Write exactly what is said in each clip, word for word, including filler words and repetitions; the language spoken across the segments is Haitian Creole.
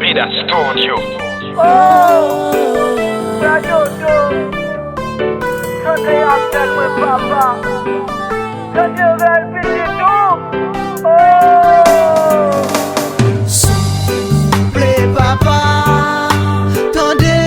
Vida Studio. Oh, Frè Jojo, tande apèl mwen papa. Tande rèl pitit ou. Oh. Souple papa, tande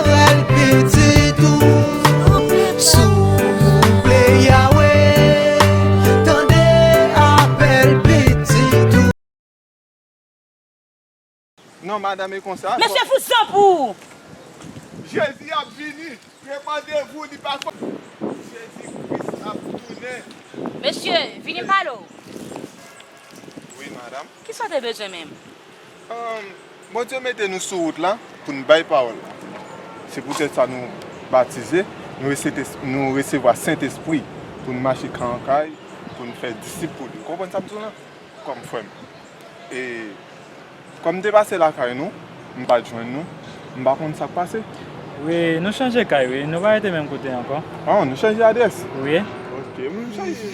rèl pitit ou. Souple Yahweh, tande apèl pitit ou. Non, madanm, e konsa. Mesye, fout zan pou ou! Jezi ap vini. Pran randevou, li pa fè. Jezi Kris ap tounen. Mesye, vini m pale w. Wi, madanm. Kisa w te bezwen menm? Ahn, Bondye mete nou sou wout la pou n bay pawòl la. Se poutèt sa nou batize, nou resete-, nou resevwa Sentespri pou n mache kay an kay, pou n fè disip pou li. Ou konprann sa m di w lan? Kòm frè m. E kòm m te pase lakay nou, m pa t jwenn nou, m pa konn sa k pase. Wi, nou chanje kay, wi. Nou pa rete menm kote ankò. Ah, nou chanje adrès? Wi. Ok, m chanje.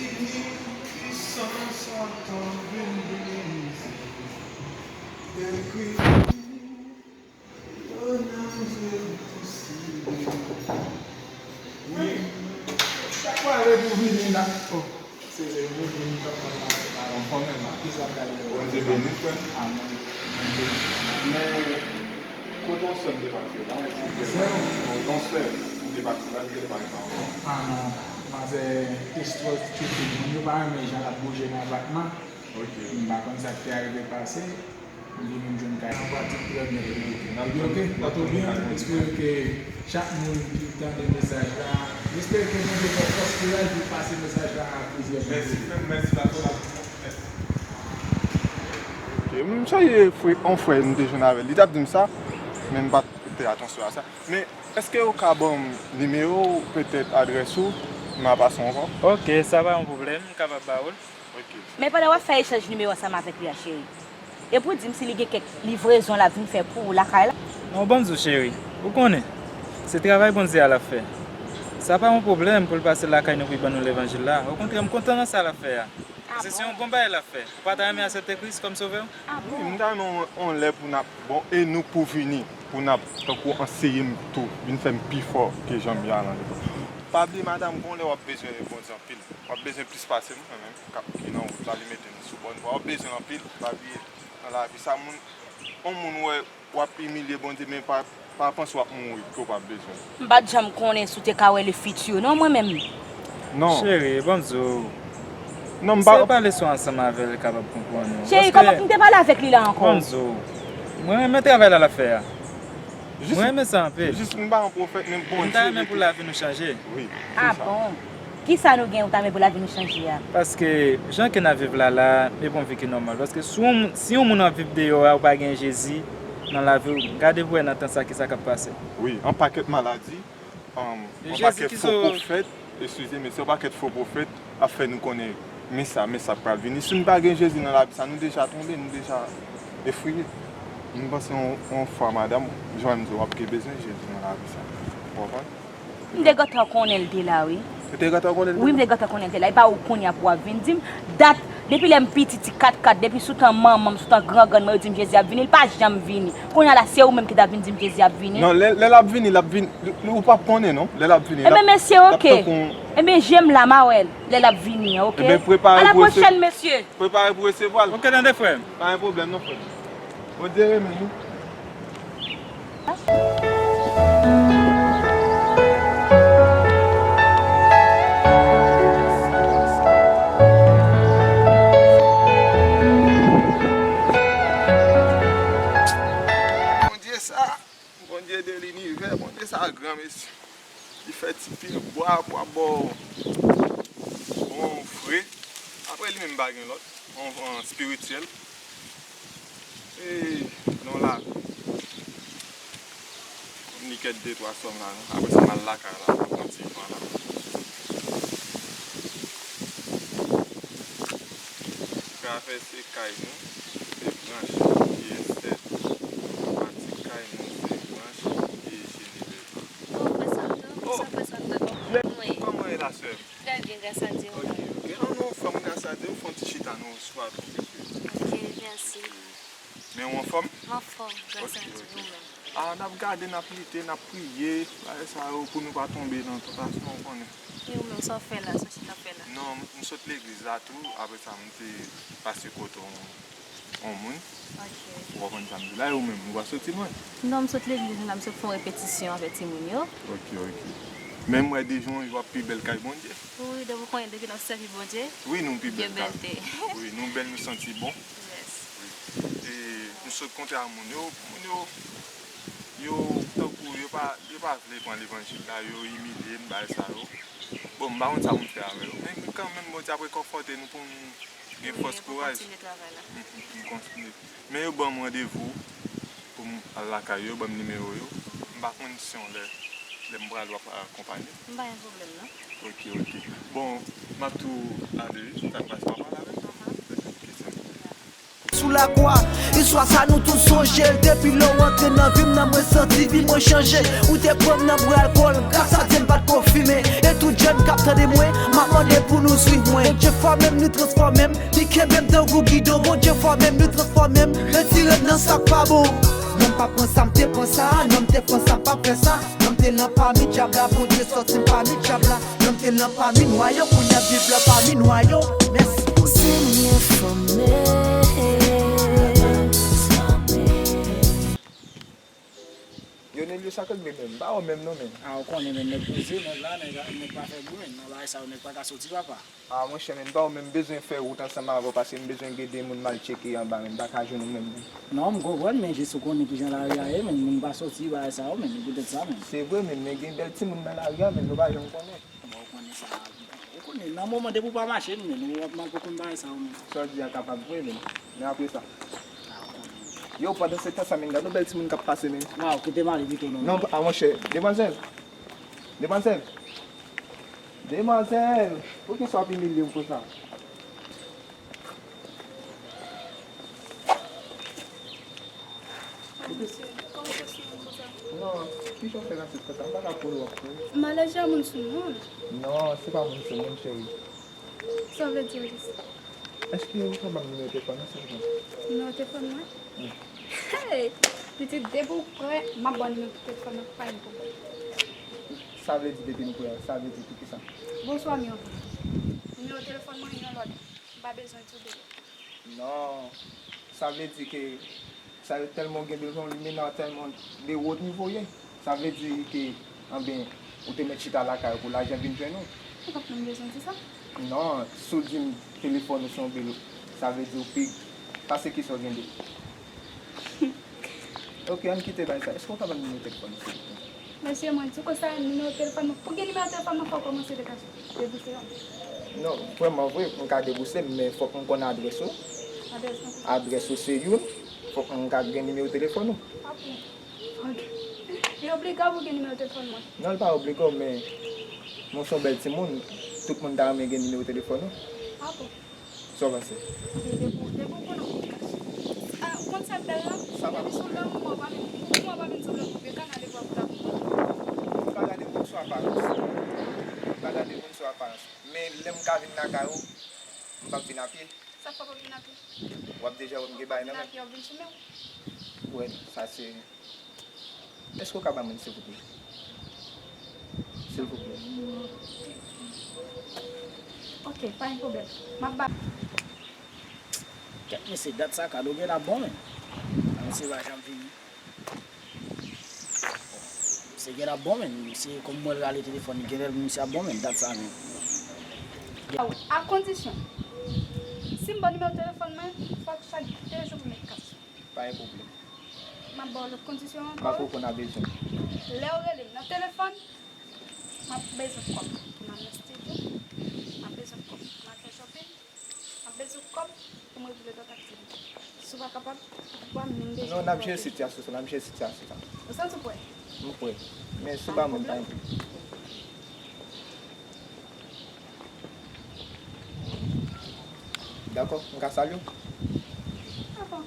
Wi. Sa k pale pou vini la? Oh, se, se vini, vini, papa, papa, papa, anfòm, men, kisa k pale? Bondye beni, frè. Amèn. Men, kote yon sè m te pase la, yon sè m te pase la, m te pase la, m te pase la. Ah, non. Manzè, istwa ti fi moun yo pa renmen jan l ap bouje nan apatman. Ok. M pa konn sa k te arive pase. M vin jwenn kay nan pwatik trè byen. Li oke? Tout byen? M espere ke chak moun ki tande mesaj la, m espere ke Bondye fè fòs kouraj pou l pase mesaj la a plizyè moun. Mèsi, mèsi, la. Ok, m sonje frè, yon frè m te jwenn avè l. Li t ap di m sa, men m pa t pète atansyon a sa. Men, èske ou ka ban m nimewo w, petèt adrès ou, m a pase w ankò? Ok, sa pa yon pwoblèm, m kapab ba ou l. Ok. Men pandan w ap fè echanj nimewo ansanm avèk li a, cheri, epi w di m si li gen kèk livrezon l ap vin fè pou ou lakay la. Non, ban m di w, cheri, ou konnen, se travay Bondye a l ap fè. Sa pa yon pwoblèm pou l pase lakay nou pou l ban nou levanjil la. Okontrè, m kontan nan sa l ap fè a. Ah bon? Paske se yon bon bagay l ap fè. Ou pa ta renmen aksepte Kris kòm sovè w? Ah bon? Wi, m ta renmen yon, yon lè pou n ap, bon, e nou pou vini, pou n ap, tankou, anseye m tou, vin fè m pi fò ke jan m ye a nan levanjil. Pa bliye, madanm, gon lè w ap bezwen Bondye anpil. W ap bezwen plis pase m kanmenm, k ap, ki nan wout la, li mete nou sou bòn vwa. W ap bezwen l anpil, pa bliye, nan lavi sa, moun, yon moun wè w ap imilye Bondye, men pa, pa panse w ap mouri, ke w p ap bezwen l. M pa t janm konnen si w te ka wè le futur, non, mwen menm. Non. Cheri, ban m di w. Non, m pa. Se pale sou ansanm avè l kapab konprann ou. Cheri, kòman m te pale avèk li la ankò? Ban m di w. Mwen renmen travay la l ap fè a. Jis, mwen renmen sa anpil. Jis m pa yon pwofèt, men Bondye mete. M ta renmen pou lavi nou chanje. Wi, se sa. Ah bon? Kisa nou gen ou ta renmen pou lavi nou chanje a? Paske, jan ke n ap viv la la, e pa yon vi ki nòmal. Paske si yon, si yon moun ap viv deyò a, ou pa gen Jezi nan lavi w, gade pou wè nan tan sa, kisa k ap pase. Wi, yon pakèt maladi, um, yon pakèt fo pwofèt, eskize m, se yon pakèt fo pwofèt, ap fè nou konnen, men sa, men sa k pral vini. Si nou pa gen Jezi nan lavi sa, nou deja tonbe, nou deja efreye. M panse yon, yon fwa, madanm, jan m di w, w ap gen bezwen Jezi nan lavi sa. Ou konprann? M te gentan konnen l te la, wi. Ou te gentan konnen l te la? Wi, m te gentan konnen l te la. E pa ou kounye a pou w ap vin di m dat, depi lè m piti, ti kat kat, depi sou tan manman m, sou tan gran grann mwen, yo di m Jezi ap vini, l pa janm vini. Kounye a la, se ou menm ki t ap vin di m Jezi ap vini. Non, lè, lè l ap vini, l ap vini, ou p ap konnen, non. Lè l ap vini, l ap, men se oke. L ap tankou yon. Ebyen, je m la, m a wè l, lè l ap vini an, oke? Ebyen, prepare pou rese-, a la pwochèn, mesye. Prepare pou resevwa l. Oke, tande, frè m. Pa gen pwoblèm, non, frè m. Bondye renmen nou. Bondye sa, Bondye de linivè, Bondye sa gran, mesye. Li fè ti pye bwa pou ap ba w bon fre. Apre li menm pa gen lòt. Yon, yon espirityèl. E, non la. Ni kèk de twa sòm la, non. Apre sa, m al lakay la, m pran ti van la. Travèse kay nou, se branch ki estèd. Pati kay nou, se branch ki jeneve. Oh, frè Santo, oh, sa frè Santo, kòman w ye? Kòman w ye la, sè m? Trè byen, gras a Dye. Ok, ok. An nou anfòm, gras a Dye. Fè yon ti chita, nou swa. Ok, mèsi. Men w anfòm? M anfòm. Fò, gras a Dye, ou menm? Ah, n ap gade, n ap lite, n ap priye, bagay sa yo, pou nou pa tonbe nan tantasyon, ou konnen. E ou menm, sa w fè la, sa w chita fè la? Non, m, m sot legliz la tou, apre sa, m te pase kote yon, yon moun. Ok. Ou konprann sa m di la, e ou menm, ou pa soti lwen? Non, m sot legliz la, m sot fè yon repetisyon avèk timoun yo. Ok, ok. Men m wè de jou an jou w ap pi bèl kay Bondye. Wi, depi w konnen, depi n ap sèvi Bondye, wi, nou pi bèl kay. Gen bèlte. Wi, nou bèl, nou santi bon. Yes. Wi. E nou sot kontre a moun yo, moun yo, yo tankou yo pa, yo pa vle pran levanjil la, yo imilye n, bagay sa yo. Bon, m pa konn sa pou m fè avè yo. Men kanmenm, Bondye ap rekonfòte nou pou n gen fòs, kouraj. Wi, pou kontinye travay la. M, m, m kontinye. Men yo ban m randevou pou m al lakay yo, ban m nimewo yo. M pa konn si yon lè, lè m pral w ap akonpaye. M pa gen pwoblèm, non. Ok, ok. Bon, m ap tou ale, sa k pase, w ap pale avè m? Aha. Ok, ok, se bon. Sou lakwa, istwa sa nou tout sonje l. Depi lè w antre nan vi m nan, mwen santi vi mwen chanje. Ou te pran m nan bra alkòl, gras a Dye m pa t ko fimen. E tout jèn k ap tande mwen, m ap mande pou nou swiv mwen. Bondye fòme m, li transfòme m, li kenbe m tankou gidon. Bondye fòme m, li transfòme m, retire m nan sa k pa bon. Non, m pa pran sa, m te pran sa. Non, m te pran sa, m p ap fè sa. Non, m te nan pami dyab la, Bondye sòti m pami dyab la. Non, m te nan pami nwa yo, kounye a m viv nan pami nwa yo. Mèsi Bondye. Senyè, fòme m. Yo, Nelio, sa k rive menm? M pa wè w menm non, menm. A, ou konnen, menm nèg poze, nèg la, nèg, nèg pa fè bri, menm. Nan bagay sa yo, nèg pa ka soti, papa. A, monchè, menm, m pa wè w menm, m bezwen fè wout ansanm avè w, paske m bezwen gen de moun m al tcheke anba, menm, m pa ka jwenn ou menm, menm. Non, m konprann, men jis ou konnen kijan lari a ye, menm, moun pa soti, bagay sa yo, menm, poutèt sa, menm. Se vre, menm, men gen bèl timoun nan lari a, menm, nou pa janm konnen. Bon, ou konnen sa, ou konnen, nan moman depi w pa mache, nou menm, w ap mal pou konn bagay sa yo menm. Sa w di a kapab vre menm, men apre sa. Yo, pandan se tan sa menm, gade yon bèl timoun k ap pase menm. Waw, kite m ale pito non. Non, a monchè, demwazèl, demwazèl, demwazèl, poukisa w ap imilye m konsa? Mesye, kòman w fè sou mwen konsa? Non, kijan w fè rasis konsa? M pa ka konnen w ap konnen. M alèji a moun sou moun. Non, se pa moun sou moun, cheri. Sa w vle di, Olis? Èske ou ka ban m nimewo telefòn ou, silvouplè? Nimewo telefòn mwen? Wi. Hey! Pitit, depi w prè, m ap ba w nimewo telefòn mwen, pa gen pwoblèm. Sa vle di depi m prè, sa vle di poukisa? Bonswa, Mirvan. Nimewo telefòn mwen, yon lòt. M pa bezwen di w de li. Non, sa vle di ke sa yo tèlman w gen bezwen w li, men nan tèlman de wo nivo ye. Sa vle di ke, anben, ou te mèt chita lakay ou pou lajan vin jwenn ou. Ou pa t menm bezwen di sa. Non, si w di m telefòn ou se yon bil, sa vle di w pi pase kisa w gen de. Ok, ann kite bagay sa. Èske w ka ban m nimewo telefòn ou, silvouplè? Mesye, mwen di w konsa, nimewo telefòn mwen, pou gen nimewo telefòn mwen, fò w kòmanse dekache, debouse yon. Non, vrèman vre, m ka debouse, men fòk m konn adrès ou. Adrès mwen? Adrès ou se youn, fòk m ka gen nimewo telefòn ou. Ok. Fòk. Li obliga w pou gen nimewo telefòn mwen? Non, li pa obliga w, men mwen se yon bèl timoun, tout moun ta renmen gen nimewo telefòn ou. Ah bon? Sa w panse? Depi, depi w konnen w pi kache. Ah, ou konn sa k bèl la? Sa pa. Depi sou lè ou mò, pa vin, ou mò, pa vin sanble pou beka nan devwa pou ta pou mwen. M pa gade moun sou aparans. M pa gade moun sou aparans. Men lè m ka vin lakay ou, m p ap vin apye. Sa k fè w p ap vin apye? W ap deja wè m gen bagay nan men m. W ap vin apye, w ap vin sou men w. Wè, sa se Èske w ka ban mwen, silvouplè? Silvouplè. Ok, pa gen pwoblèm. M ap ba. Kèt mesye, dat sa kado gen ap bon, men. Mesye pa janm vini. Mesye gen ap bon, men. Mesye, kòm mwen rale telefòn, gen lè mesye ap bon, men. Dat sa, men. A kondisyon, si m ba w nimewo telefòn mwen, fòk chak de jou pou m met kas. Pa gen pwoblèm. M ap ba w lòt kondisyon ankò. M pa ko konn a bezwen. Lè w rele m nan telefòn, m ap bezwen kòb pou m al nan estidyo. M ap bezwen kòb pou m al fè shopping. M ap bezwen kòb pou m regle lòt aktivite. Si w pa kapab, ou pa menm bezwen. Non, n ap jere sitiyasyon sa, n ap jere sitiyasyon sa. Ou santi w prè? M prè. Men si w ba mwen, pa gen pwoblèm. Dakò, m ka salye w? Dakò.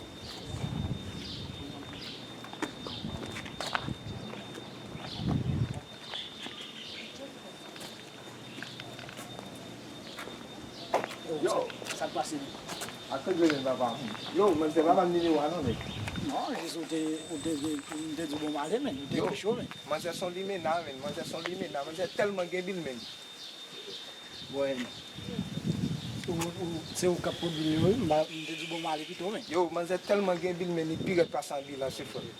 Yo, sa k pase? Ak kòd rele m papa. Yo, mwen se papa m nimewo a non, nèg. Non, jis ou te, ou te, m te di w bon m ale, men, ou te Yo. Pi cho, men. Manzè se yon limena, men. Manzè se yon limena. Manzè tèlman gen bil, men. Bon, ou, ou, se ou k ap pran bil yo, wi. M pa, m te di w bon m ale pito, men. Yo, manzè tèlman gen bil, men, li pi rèd pase anbilans, wi, frè m.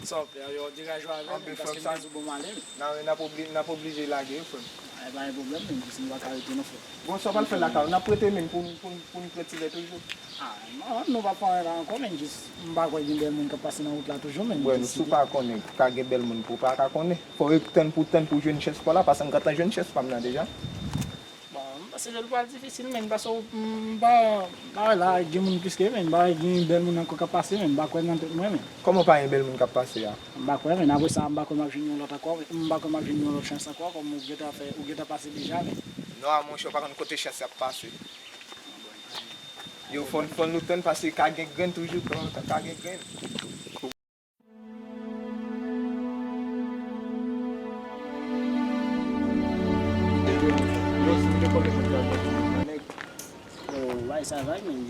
Sa w fè, yo, degaje w avè m, paske m te di w bon m ale, men. Nan, men n ap obli-, n ap oblije lage, wi, frè m. E pa gen pwoblèm, men, jis nou pa ka rete non, frè. Bon, sa w pral fè lakay ou? N ap rete, men, pou, pou, pou n pran ti lè toujou. Ah, non, nou pa pran la ankò, men jis, m pa kwè gen bèl moun k ap pase nan wout la toujou, men Wè, jis si w pa konnen, ka gen bèl moun pou w pa ka konnen. Fò w ret tann pou tann pou jwenn chans pa w la, paske m gentan jwenn chans pa m nan deja. Bon, m panse lè l pral difisil, men paske m pa, m pa wè la, gen moun plis ke, men m pa wè gen bèl moun ankò k ap pase, men m pa kwè nan tèt mwen, men. Kòman pa gen bèl moun k ap pase a? M pa kwè, men apre sa, m pa kwè m ap jwenn yon lòt ankò, men m pa kwè m ap jwenn yon lòt chans ankò, kòm ou gentan fè, ou gentan pase deja, men. Non, a monchè, ou pa konn kote chans ap pase. Yo, fò, fò nou tann, paske ka gen grenn toujou, ka, ka gen grenn. Oh, bay sa vag, men.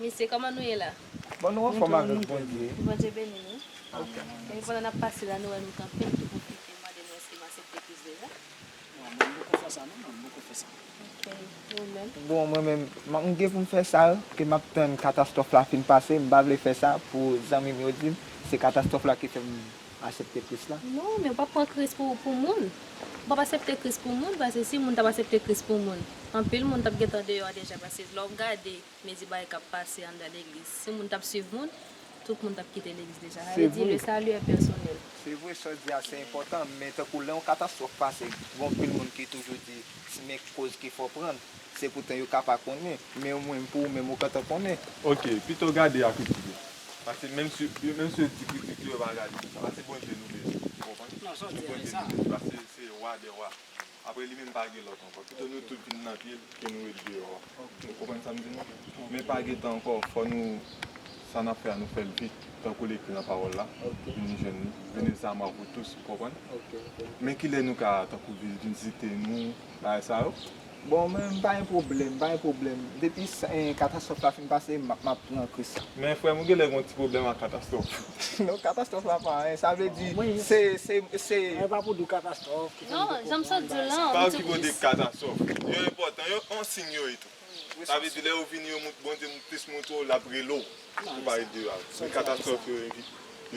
Mesye, kòman nou ye la? Bon, nou anfòm avèk Bondye. Bondye beni nou. Amen. E pandan n ap pase la, nou wè nou kanpe, nou tou pwofite mande nou èske nou aksepte Kris deja. Non, mwen, m poko fè sa, non, mwen, m poko fè sa. Ok, ou menm? Bon, mwen menm, m, m gen pou m fè sa, ke m ap tann katastwòf la fin pase, m pa vle fè sa pou zanmi m yo di m, se katastwòf la ki fè m aksepte Kris la. Non, men w p ap pran Kris pou, pou moun. W p ap aksepte Kris pou moun, paske si moun t ap aksepte Kris pou moun, anpil moun t ap gentan deyò a deja, paske lè w gade mezi bagay k ap pase anndan legliz, si moun t ap swiv moun, tout moun t ap kite legliz deja. Sa vle di, le salut est personnel. Se vre, sa w di a, se enpòtan, men tankou lè yon katastwòf pase, gen anpil moun ki toujou di, si men koz ki fè w pran, se poutan yo ka pa konnen, men ou menm pou ou menm ou gentan konnen. Ok, pito gade a kritik yo. Paske menm si, menm si yo di kritik yo, yo pa gade sa. Paske Bondye nou bezwen, ou konprann? Non, sa w di a, e sa. Paske se wa dè wa. Apre li menm pa gen lòt ankò. Pito nou tout vin nan pye l ke nou ret deyò a. Ou konprann sa m di nou? Men pa gen tan ankò, fò nou, sa n ap fè a, nou fè l vit. Tankou l ekri nan pawòl la, vini jwenn li. Venez à moi, vous tous, ou konprann? Men kilè nou ka, tankou, vin vizite nou, bagay sa yo? Bon, men m pa gen pwoblèm, m pa gen pwoblèm. Depi sa, eh, katastwòf la fin pase, m ap, m ap pran Kris. Men frè m, ou genlè gen yon ti pwoblèm ak katastwòf. Non, katastwòf la pa anyen. Sa vle di, se, se, se. E pa pou di w katastwòf ki fè m poko konprann bagay sa. Pa okipe w de katastwòf. Yo enpòtan, yo yon siy yo ye tou. Sa vle di, lè yo vini, yo mout-, Bondye plis montre w, l ap rele w pou pale de yo avè w. Men katastwòf yo,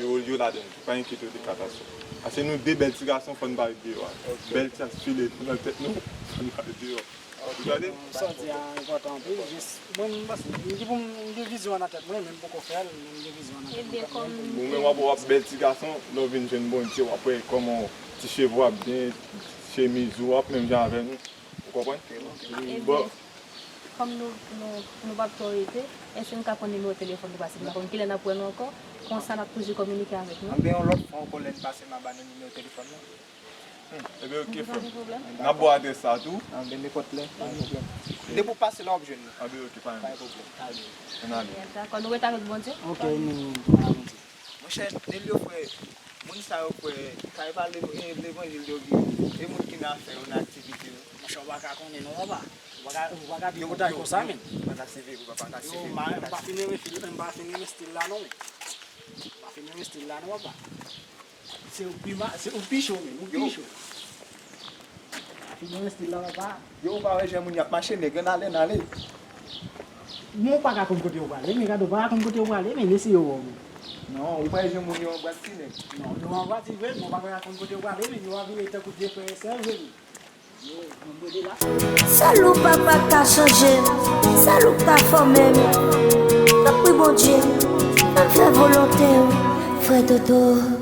yo, yo ladan l tou. Pa enkyete w de katastwòf. Paske nou de bèl ti gason, fò n pale de yo avè w. Bèl ti as file nan tèt nou, fò n pale de yo. Ou tande? Sa w di a enpòtan anpil, jis, mwen, m panse, m gen pou m, m gen vizyon an nan tèt mwen, men m poko fè l, men m gen vizyon an nan tèt mwen. Ou menm w ap, w ap bèl ti gason, lè w vin jwenn Bondye, w ap wè kòman ti cheve w ap byen, chemiz ou ap menm jan avè nou. Ou konprann? Bon. Kòm nou, nou, nou p ap twò rete, èske nou ka pran nimewo telefòn nou, paske m pa konn kilè n ap wè nou ankò, konsa n ap toujou kominike avèk nou. Anben yon lòt fwa ankò, lè n pase, m a ba nou nimewo telefòn nou. Hmm, enben, ok, frè m. N ap ba w adrès sa tou. Anben, nenpòt lè, pa gen pwoblèm. Depi w pase la, w ap jwenn nou. Anben, ok, pa gen pwoblèm. Ann ale. Dakò, nou rete avèk Bondye. Ok, nou, nou avèk Bondye. Monchè, Delio, frè, moun sa yo, frè, sa e pa lev-, e, levanjil yo gen, e moun ki nan afè yo, nan aktivite yo. Monchè, ou pa ka konnen non, papa. Ou pa ka, ou pa ka di bagay konsa, men. Yo, yo, yo, pa ta seve, papa, ta seve. Yo, m pa, m pa fin renmen fil, m pa fin renmen stil la, non, men. M pa fin renmen stil la, non, papa. Se ou pi ma-, se ou pi cho, men, ou pi cho. Yo. Pi bon stil la, papa. Yo, ou pa wè jan moun y ap mache, nèg, ann ale, ann ale. Men ou pa ka konn kote yo prale, men gade, ou pa ka konn kote yo prale, men mesye yo wè w. Non, ou pa wè jan moun yo anbwati, nèg. Non, yo anbwati vre, men ou pa ka konn kote yo prale, men yo ap vire tankou de frè e sè, vre, men. Sèl ou papa ka chanje m, sèl ou ka fòme m. Tanpri Bondye, ban m fè volonte w, frè Toto.